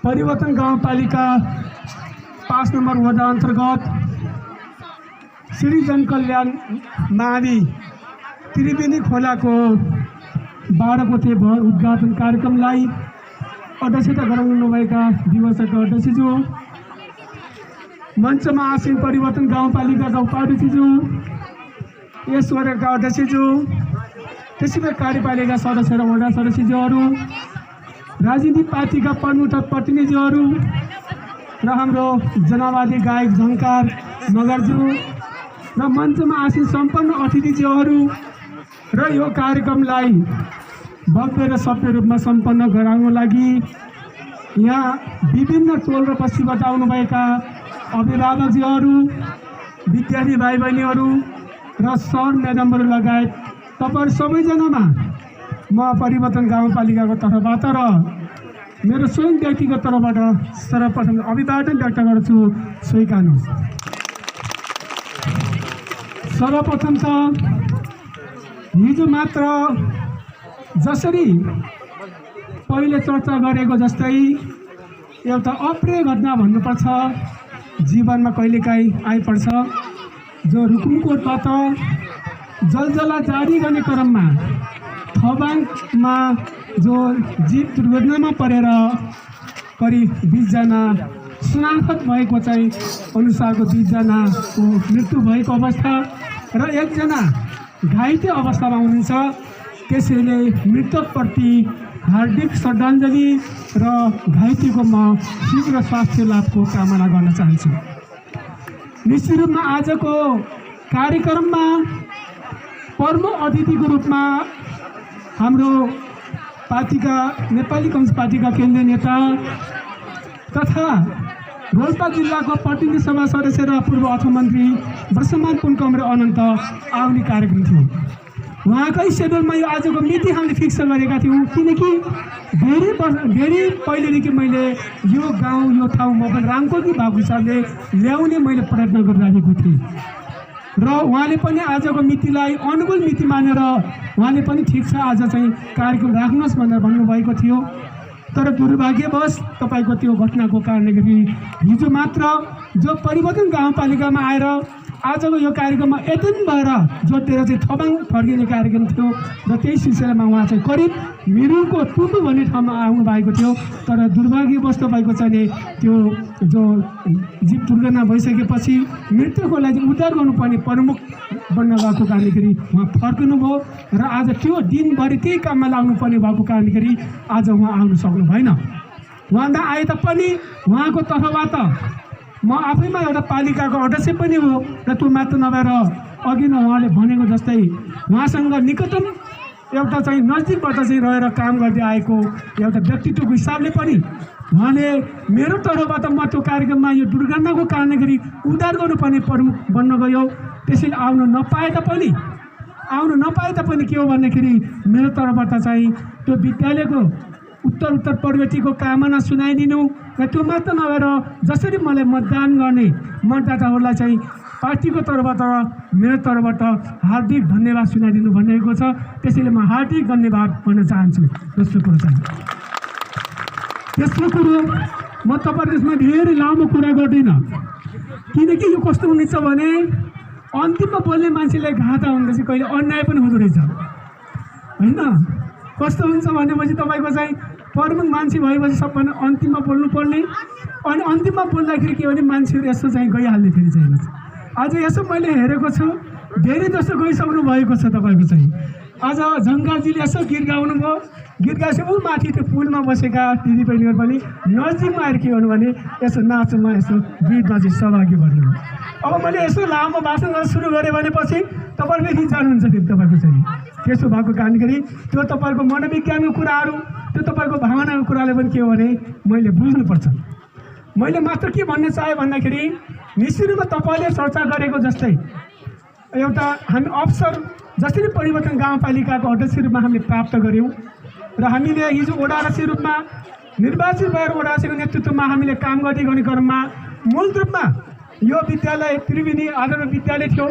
परिवर्तन गाउँपालिका 5 नम्बर वडा अन्तर्गत श्री जनकल्याण मावि त्रिवेणी खोलाको 12 कोठे भवन उद्घाटन कार्यक्रमलाई अध्यक्षता गराउनुभएका दिवसका अध्यक्षज्यू, मञ्चमा आसीन परिवर्तन गाउँपालिकाका उपाध्यक्षज्यू, यस वडाका अध्यक्षज्यू, त्यसैगरी कार्यपालिका सदस्य र वडा सदस्यज्यूहरू, राजनीतिक पार्टीका प्रमुख प्रतिनिधिहरू र हाम्रो जनवादी गायक झङ्कार मगरज्यू र मञ्चमा आसीन सम्पन्न अतिथिज्यूहरू र यो कार्यक्रमलाई भव्य र सभ्य रूपमा सम्पन्न गराउनको लागि यहाँ विभिन्न टोल र बस्तीबाट आउनुभएका अभिभावकज्यूहरू, विद्यार्थी भाइ बहिनीहरू र सर म्याडमहरू लगायत तपाईहरु सबैजनामा म परिवर्तन गाउँपालिकाको तर्फबाट र मेरो स्वयं व्यक्तिगत तर्फबाट सर्वप्रथम अभिवादन व्यक्त गर्छु। स्वीकार्नुहोस्। सर्वप्रथम त हिजो मात्र जसरी पहिले चर्चा गरेको जस्तै एउटा अप्रिय घटना भन्नुपर्छ, जीवनमा कहिलेकाहीँ आइपर्छ। जो रुकुमकोटबाट जलजला जारी गर्ने क्रममा थबाङमा जो जीव दुर्घटनामा परेर करिब 20 जना शनाखत भएको चाहिँ अनुसारको 20 जनाको मृत्यु भएको अवस्था र 1 जना घाइते अवस्थामा हुनुहुन्छ। त्यसैले मृतकप्रति हार्दिक श्रद्धाञ्जली र घाइतेको म शीघ्र स्वास्थ्य लाभको कामना गर्न चाहन्छु। निश्चित रूपमा आजको कार्यक्रममा प्रमुख अतिथिको रूपमा हाम्रो पार्टीका नेपाली कम्युनिस्ट पार्टीका केन्द्रीय नेता तथा रोल्पा जिल्लाको प्रतिनिधि सभा सदस्य र पूर्व अर्थमन्त्री वर्षमान पुनकमरे अनन्त आउने कार्यक्रम थियो। उहाँकै सेड्युलमा यो आजको मिति हामीले फिक्स गरेका थियौँ, किनकि धेरै पहिलेदेखि मैले यो गाउँ यो ठाउँ म पनि रामकोटी भएको हिसाबले ल्याउने मैले प्रयत्न गरिरहेको थिएँ र उहाँले पनि आजको मितिलाई अनुकूल मिति मानेर उहाँले पनि ठिक छ आज चाहिँ कार्यक्रम राख्नुहोस् भनेर भन्नुभएको थियो। तर दुर्भाग्यवश तपाईको त्यो घटनाको कारणले गरी हिजो मात्र जो परिवर्तन गाउँपालिकामा आएर आजको यो कार्यक्रममा एटेन्ड भएर जोडेर चाहिँ थबाङ फर्किने कार्यक्रम थियो र त्यही सिलसिलामा उहाँ चाहिँ करिब मिरुलको टुटु भन्ने ठाउँमा आउनु भएको थियो। तर दुर्भाग्यवश तपाईँको चाहिँ त्यो जो जीव दुर्घटना भइसकेपछि मृत्युको लागि उद्धार गर्नुपर्ने प्रमुख बन्न गएको कारणले गरी उहाँ फर्किनुभयो र आज त्यो दिनभरि त्यही काममा लाग्नुपर्ने भएको कारणले गरी आज उहाँ आउन सक्नु भएन। उहाँ आए तापनि उहाँको तर्फबाट म आफैमा एउटा पालिकाको अध्यक्ष पनि हो र त्यो मात्र नभएर अघि नै उहाँले भनेको जस्तै उहाँसँग निकटतम एउटा चाहिँ नजिकबाट चाहिँ रहेर काम गर्दै आएको एउटा व्यक्तित्वको हिसाबले पनि उहाँले मेरो तर्फबाट म त्यो कार्यक्रममा यो दुर्घटनाको कारणले गरी उद्धार गर्नुपर्ने प्रमुख बन्न गयो। त्यसैले आउन नपाए तापनि के हो भन्दाखेरि मेरो तर्फबाट चाहिँ त्यो विद्यालयको उत्तर प्रगतिको कामना सुनाइदिनु र त्यो मात्र नभएर जसरी मलाई मतदान गर्ने मतदाताहरूलाई चाहिँ पार्टीको तर्फबाट मेरो तर्फबाट हार्दिक धन्यवाद सुनाइदिनु भनेको छ। त्यसैले म हार्दिक धन्यवाद भन्न चाहन्छु। तेस्रो कुरो म तपाईँहरूको यसमा धेरै लामो कुरा गर्दिनँ, किनकि यो कस्तो हुनेछ भने अन्तिममा बोल्ने मान्छेलाई घाटा हुँदैछ, कहिले अन्याय पनि हुँदो रहेछ होइन। कस्तो हुन्छ भनेपछि तपाईँको चाहिँ प्रमुख मान्छे भएपछि सबभन्दा अन्तिममा बोल्नुपर्ने, अनि अन्तिममा बोल्दाखेरि के भने मान्छेहरू यसो चाहिँ गइहाल्ने फेरि चाहिँ। आज यसो मैले हेरेको छु धेरै जस्तो गइसक्नु भएको छ तपाईँको चाहिँ। आज झङ्गाजीले यसो गीत गाउनुभयो, गीत गाएपछि ऊ माथि त्यो पुलमा बसेका दिदीबहिनीहरू पनि नजिकमा आएर के गर्नु भने यसो नाचमा यसो गीतमा चाहिँ सहभागी भन्नुभयो। अब मैले यसो लामो भाषण गर्न सुरु गरेँ भनेपछि तपाईँले जानुहुन्छ फेरि तपाईँको चाहिँ। त्यसो भएको कारणले गरी त्यो तपाईँको मनोविज्ञानको कुराहरू, त्यो तपाईँको भावनाको कुराले पनि के हो भने मैले बुझ्नुपर्छ। मैले मात्र के भन्न चाहेँ भन्दाखेरि निश्चित रूपमा तपाईँले चर्चा गरेको जस्तै एउटा हामी अवसर जसरी परिवर्तन गाउँपालिकाको अध्यक्ष रूपमा हामीले प्राप्त गऱ्यौँ र हामीले हिजो वडाध्यक्ष रूपमा निर्वाचित भएर वडाध्यक्षको नेतृत्वमा हामीले काम गर्ने क्रममा मूल रूपमा यो विद्यालय त्रिवेणी आदर्श विद्यालय थियो,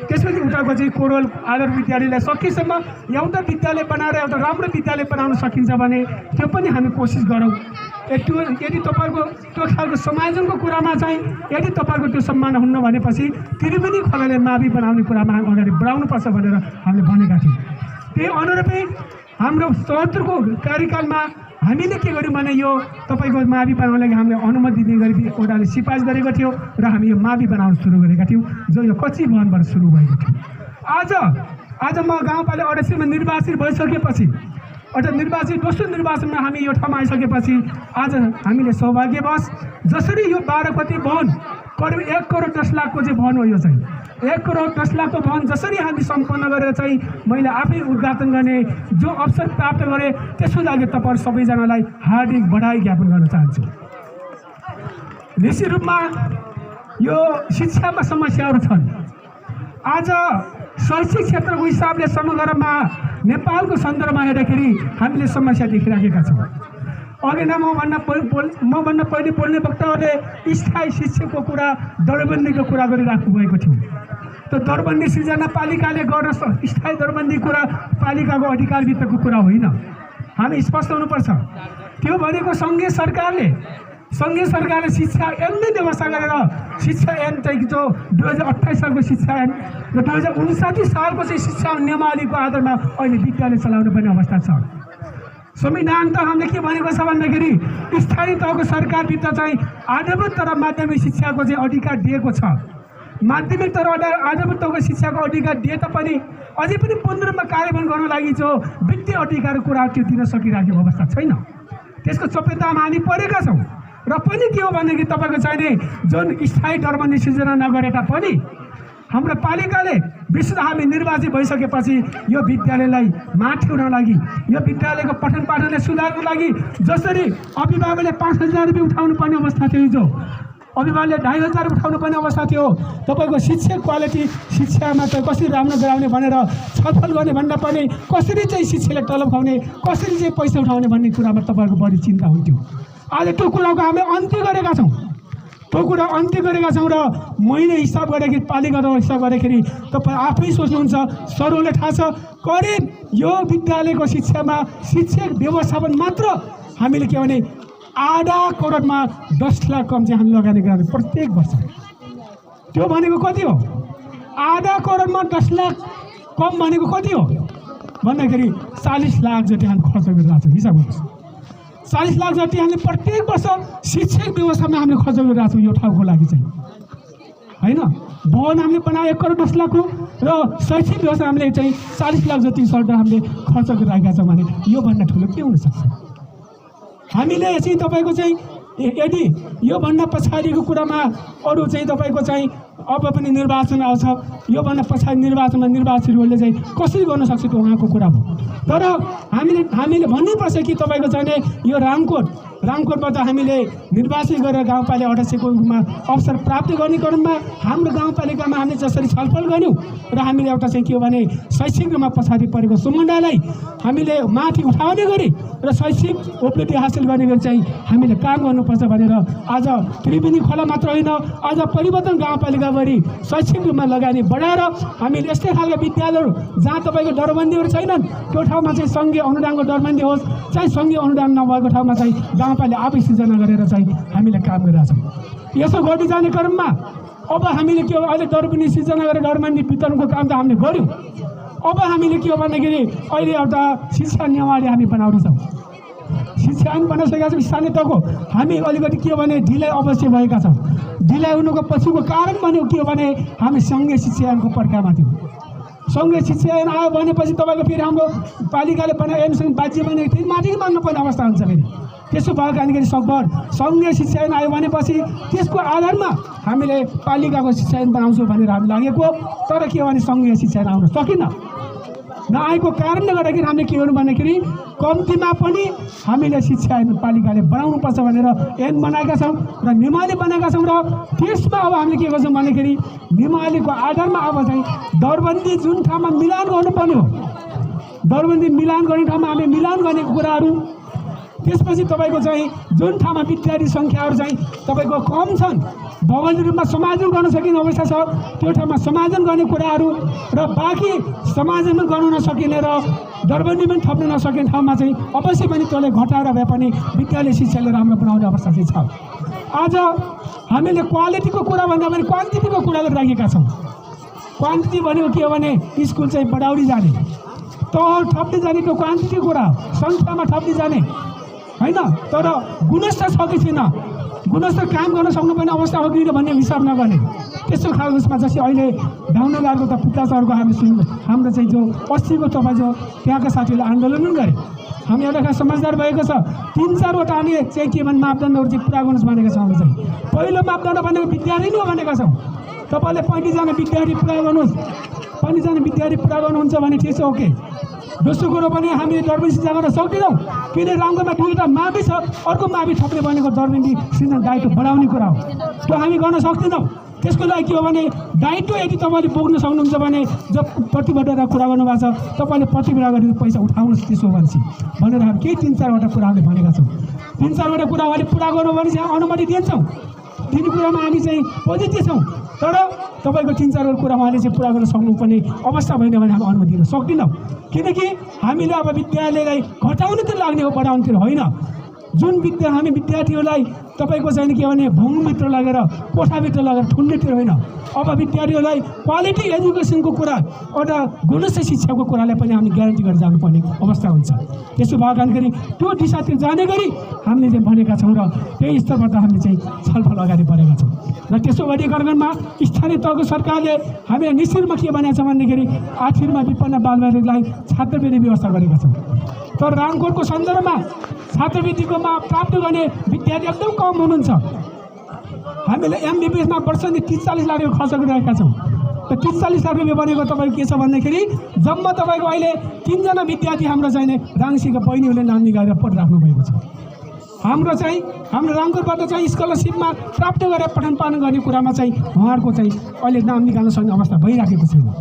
त्यसपछि उताको चाहिँ कोरोल आदर्श विद्यालयलाई सकेसम्म एउटा विद्यालय बनाएर एउटा राम्रो विद्यालय बनाउन सकिन्छ भने त्यो पनि हामी कोसिस गरौँ। यदि तपाईँको त्यो खालको समायोजनको कुरामा चाहिँ यदि तपाईँको त्यो सम्मान हुन्न भनेपछि त्रिवेणी खोलाले मावि बनाउने कुरामा अगाडि बढाउनुपर्छ भनेर हामीले भनेका थियौँ। त्यही अनुरूपै हाम्रो ७७को कार्यकालमा हामीले के गर्यौँ भने यो तपाईँको मावि बनाउनलाई हामीले अनुमति दिने गरी एउटाले सिफारिस गरेको थियो र हामी यो मावि बनाउन सुरु गरेका थियौँ, जो यो कच्ची भवनबाट सुरु भएको थियो। आज म गाउँपालिका अध्यक्षमा निर्वाचित भइसकेपछि अर्थात् निर्वाचित दोस्रो निर्वाचनमा हामी यो ठाउँमा आइसकेपछि आज हामीले सौभाग्यवश जसरी यो 12 गते भवन करिब 1 करोड 10 लाखको चाहिँ भवन हो, यो चाहिँ 1 करोड 10 लाखको भवन जसरी हामी सम्पन्न गरेर चाहिँ मैले आफै उद्घाटन गर्ने जो अवसर प्राप्त गरेँ त्यसको लागि तपाईहरु सबैजनालाई हार्दिक बधाई ज्ञापन गर्न चाहन्छु। निश्चित रूपमा यो शिक्षामा समस्याहरू छन्। आज शैक्षिक क्षेत्रको हिसाबले समग्रमा नेपालको सन्दर्भमा हेर्दाखेरि हामीले समस्या देखिराखेका छौँ। अघि नै मभन्दा पहिले बोल्ने वक्ताहरूले स्थायी शिक्षकको कुरा दरबन्दीको कुरा गरिराख्नु भएको थियो। त्यो दरबन्दी सृजना पालिकाले गर्न स्थायी दरबन्दी कुरा पालिकाको अधिकारभित्रको कुरा होइन, हामी स्पष्ट हुनुपर्छ। त्यो भनेको सङ्घीय सरकारले शिक्षा ऐन नै व्यवस्था गरेर शिक्षा ऐन चाहिँ जो 2028 सालको शिक्षा ऐन र 2059 सालको चाहिँ शिक्षा नियमावलीको आधारमा अहिले विद्यालय चलाउनु पर्ने अवस्था छ। संविधान त हामीले के भनेको छ भन्दाखेरि स्थानीय तहको सरकारभित्र चाहिँ आधारभूत तर माध्यमिक शिक्षाको चाहिँ अधिकार दिएको छ। माध्यमिक तर आधारभूत तहको शिक्षाको अधिकार दिए तापनि अझै पनि पूर्ण रूपमा कार्यान्वयन गर्न लागि जो वित्तीय अधिकारको कुरा त्यो दिन सकिरहेको अवस्था छैन। त्यसको चपेटामा हामी परेका छौँ। र पनि के हो भनेदेखि तपाईँको चाहिने जुन स्थायी दरबन्दी सृजना नगरे तापनि हाम्रो पालिकाले विशेष हामी निर्वाचित भइसकेपछि यो विद्यालयलाई माथि उठाउन लागि यो विद्यालयको पठन पाठनलाई सुधार्नको लागि जसरी अभिभावकले 5,000 रुपियाँ उठाउनु पर्ने अवस्था थियो, हिजो अभिभावकले 2,500 उठाउनु पर्ने अवस्था थियो। तपाईँको शिक्षा क्वालिटी शिक्षामा चाहिँ कसरी राम्रो गराउने भनेर छलफल गर्ने भन्दा पनि कसरी चाहिँ शिक्षालाई तलब खुवाउने कसरी चाहिँ पैसा उठाउने भन्ने कुरामा तपाईँहरूको बढी चिन्ता हुन्थ्यो। आज त्यो कुराको हामीले अन्त्य गरेका छौँ। र मैले हिसाब गर्दाखेरि पालिकाको हिसाब गर्दाखेरि तपाईँ आफै सोच्नुहुन्छ, सरहरूले थाहा छ करिब यो विद्यालयको शिक्षामा शिक्षक व्यवस्थापन मात्र हामीले के भने आधा करोडमा 10 लाख कम चाहिँ हामी लगानी गर्ने प्रत्येक वर्ष। त्यो भनेको कति हो? आधा करोडमा 10 लाख कम भनेको कति हो भन्दाखेरि 40 लाख जति हामी खर्च गरिरहेको छौँ। हिसाब गर्नुहोस्, 40 लाख जति हामीले प्रत्येक वर्ष शिक्षक व्यवस्थामा हामीले खर्च गरिरहेको छौँ यो ठाउँको लागि चाहिँ, होइन? भवन हामीले बनायो 1 करोड 10 लाखको र शैक्षिक व्यवस्था हामीले चाहिँ 40 लाख जति सर्ट हामीले खर्च गरिरहेका छौँ भने योभन्दा ठुलो के हुनसक्छ? हामीले चाहिँ तपाईँको चाहिँ यदि योभन्दा पछाडिको कुरामा अरू चाहिँ तपाईँको चाहिँ अब पनि निर्वाचन आउँछ, योभन्दा पछाडि निर्वाचनमा निर्वाचितहरूले चाहिँ कसरी गर्न सक्छ त्यो उहाँको कुरा हो। तर हामीले भन्नुपर्छ कि तपाईँको चाहिँ यो रामकोटबाट हामीले निर्वाचित गरेर गाउँपालिका अध्यक्षको रूपमा अवसर प्राप्त गर्ने क्रममा हाम्रो गाउँपालिकामा हामीले जसरी छलफल गऱ्यौँ र हामीले एउटा चाहिँ के हो भने शैक्षिक रूपमा पछाडि परेको समुदायलाई हामीले माथि उठाउने गरी र शैक्षिक उपलब्धि हासिल गर्ने गरी चाहिँ हामीले काम गर्नुपर्छ भनेर आज त्रिवेणी खोला मात्र होइन, आज परिवर्तन गाउँपालिका गरी शैक्षिक रूपमा लगानी बढाएर हामीले यस्तै खालका विद्यालयहरू जहाँ तपाईँको दरबन्दीहरू छैनन् त्यो ठाउँमा चाहिँ सङ्घीय अनुदानको दरबन्दी होस्, चाहे सङ्घीय अनुदान नभएको ठाउँमा चाहिँ गाउँपालिका आफै सृजना गरेर चाहिँ हामीले काम गरिरहेछौँ। यसो गर्दै जाने क्रममा अब हामीले के हो अहिले दरबन्दी सृजना गरेर दरबन्दी वितरणको काम त हामीले गऱ्यौँ। अब हामीले के हो भन्दाखेरि अहिले एउटा शिक्षा नियमावली हामी बनाउँदैछौँ। शिक्षा ऐन बनाइसकेका छौँ स्थानीय तहको। हामी अलिकति के हो भने ढिलाइ अवश्य भएका छौँ। ढिलाइ हुनुको पछिको कारण भनेको के हो भने हामी सङ्घीय शिक्षा ऐनको पर्खामा थियौँ। सङ्घीय शिक्षा ऐन आयो भनेपछि तपाईँको फेरि हाम्रो पालिकाले बनाए ऐनसँग बाध्य बने फेरि माथि मान्नुपर्ने अवस्था हुन्छ। फेरि त्यसो भएको कारणले सकभर सङ्घीय शिक्षा ऐन आयो भनेपछि त्यसको आधारमा हामीले पालिकाको शिक्षा ऐन बनाउँछौँ भनेर हामी लागेको, तर के हो भने सङ्घीय शिक्षा ऐन आउन सकेन। नआएको कारणले गर्दाखेरि हामीले के गर्नु भन्दाखेरि कम्तीमा पनि हामीले शिक्षा ऐन पालिकाले बनाउनुपर्छ भनेर ऐन बनाएका छौँ र नियमावली बनाएका छौँ। र त्यसमा अब हामीले के गर्छौँ भन्दाखेरि नियमावलीको आधारमा अब चाहिँ दरबन्दी जुन ठाउँमा मिलान गर्नुपर्ने हो, दरबन्दी मिलान गर्ने ठाउँमा हामीले मिलान गर्ने कुराहरू त्यसपछि तपाईँको चाहिँ जुन ठाउँमा विद्यार्थी सङ्ख्याहरू चाहिँ तपाईँको कम छन्, भौगोलिक रूपमा समायोजन गर्न सकिने अवस्था छ, त्यो ठाउँमा समायोजन गर्ने कुराहरू र बाँकी समायोजन गर्न नसकिने र दरबन्दी पनि थप्न नसकिने ठाउँमा चाहिँ अवश्य पनि त्यसले घटाएर भए पनि विद्यालय शिक्षाले राम्रो बनाउने अवस्था चाहिँ छ। आज हामीले क्वालिटीको कुरा भन्दा पनि क्वान्टिटीको कुरा गरिराखेका छौँ। क्वान्टिटी भनेको के हो भने स्कुल चाहिँ बढाउँदै जाने, तहल थप्दै जाने, त्यो क्वान्टिटीको कुरा हो, सङ्ख्यामा थप्दै जाने होइन, तर गुणस्तर छ कि छैन, गुणस्तर काम गर्न सक्नुपर्ने अवस्था हो कि भन्ने हिसाब नगर्ने, त्यस्तो खालको उसमा जस्तै अहिले दाउनगारको त पुत्ताचरको हाम्रो चाहिँ जो 80को तपाईँ जो त्यहाँका साथीहरूले आन्दोलन पनि गरे। हामी एउटा समझदार भएको छ, 3-4वटा हामी चाहिँ के भने मापदण्डहरू चाहिँ पुरा गर्नुहोस् भनेको छौँ। हामी चाहिँ पहिलो मापदण्ड भनेको विद्यार्थी नै हो भनेका छौँ। तपाईँले 35जना विद्यार्थी पुरा गर्नुहोस्, 35जना विद्यार्थी पुरा गर्नुहुन्छ भने ठिक छ, ओके। दोस्रो कुरो पनि हामीले दरबन्दी सिर्जना गर्न सक्दैनौँ, किन राङ्गोमा 2वटा मावि छ, अर्को मावि थप्ने भनेको दरबन्दी सिर्जना दायित्व बढाउने कुरा हो, त्यो हामी गर्न सक्दैनौँ। त्यसको लागि के हो भने दायित्व यदि तपाईँले बोक्न सक्नुहुन्छ भने जब प्रतिबद्धता कुरा गर्नुभएको छ, तपाईँले प्रतिबद्धता गरेर पैसा उठाउनुहोस्, त्यसो भनेर हामी केही 3-4वटा कुराहरूले भनेका छौँ। 3-4वटा कुरा अहिले पुरा गर्नु भने चाहिँ अनुमति दिन्छौँ, दिने कुरामा हामी चाहिँ पोजिटिभ छौँ, तर तपाईँको 3-4वटा कुरा उहाँले चाहिँ पुरा गर्न सक्नुपर्ने अवस्था भएन भने हामी अनुमति दिन सक्दैनौँ। किनकि हामीले अब विद्यालयलाई घटाउनेतिर लाग्ने हो, बढाउनेतिर होइन। जुन हामी विद्यार्थीहरूलाई तपाईँको चाहिँ के भने भूमिभित्र लगेर कोठाभित्र लगेर ठुल्नेतिर होइन, अब विद्यार्थीहरूलाई क्वालिटी एजुकेसनको कुरा, एउटा गुणस्तर शिक्षाको कुरालाई पनि हामी ग्यारेन्टी गरेर जानुपर्ने अवस्था हुन्छ। त्यसो भएको कारणखेरि त्यो दिशातिर जाने गरी हामीले चाहिँ भनेका छौँ र त्यही स्तरबाट हामीले चाहिँ छलफल अगाडि बढेका छौँ। र त्यसो गरिकरणमा स्थानीय तहको सरकारले हामीले निश्चितमा के भनेको छ भनेदेखि आखिरमा विपन्न बालबालिकालाई छात्रवृत्ति व्यवस्था गरेका छौँ। तर राङकोटको सन्दर्भमा छात्रवृत्तिकोमा प्राप्त गर्ने विद्यार्थी एकदम कम हुनुहुन्छ। हामीले एमबिबिएसमा वर्षनी 30-40 लाख रुपियाँ खर्च गरिरहेका छौँ। र 30-40 लाख रुपियाँ भनेको तपाईँको के छ भन्दाखेरि जम्मा तपाईँको अहिले 3जना विद्यार्थी हाम्रो चाहिँ राङसीका बहिनीहरूले नाम निकालेर पढिराख्नु भएको छ। हाम्रो राङकोटबाट चाहिँ स्कलरसिपमा प्राप्त गरेर पठन पालन गर्ने कुरामा चाहिँ उहाँहरूको चाहिँ अहिले नाम निकाल्न सक्ने अवस्था भइराखेको छैन।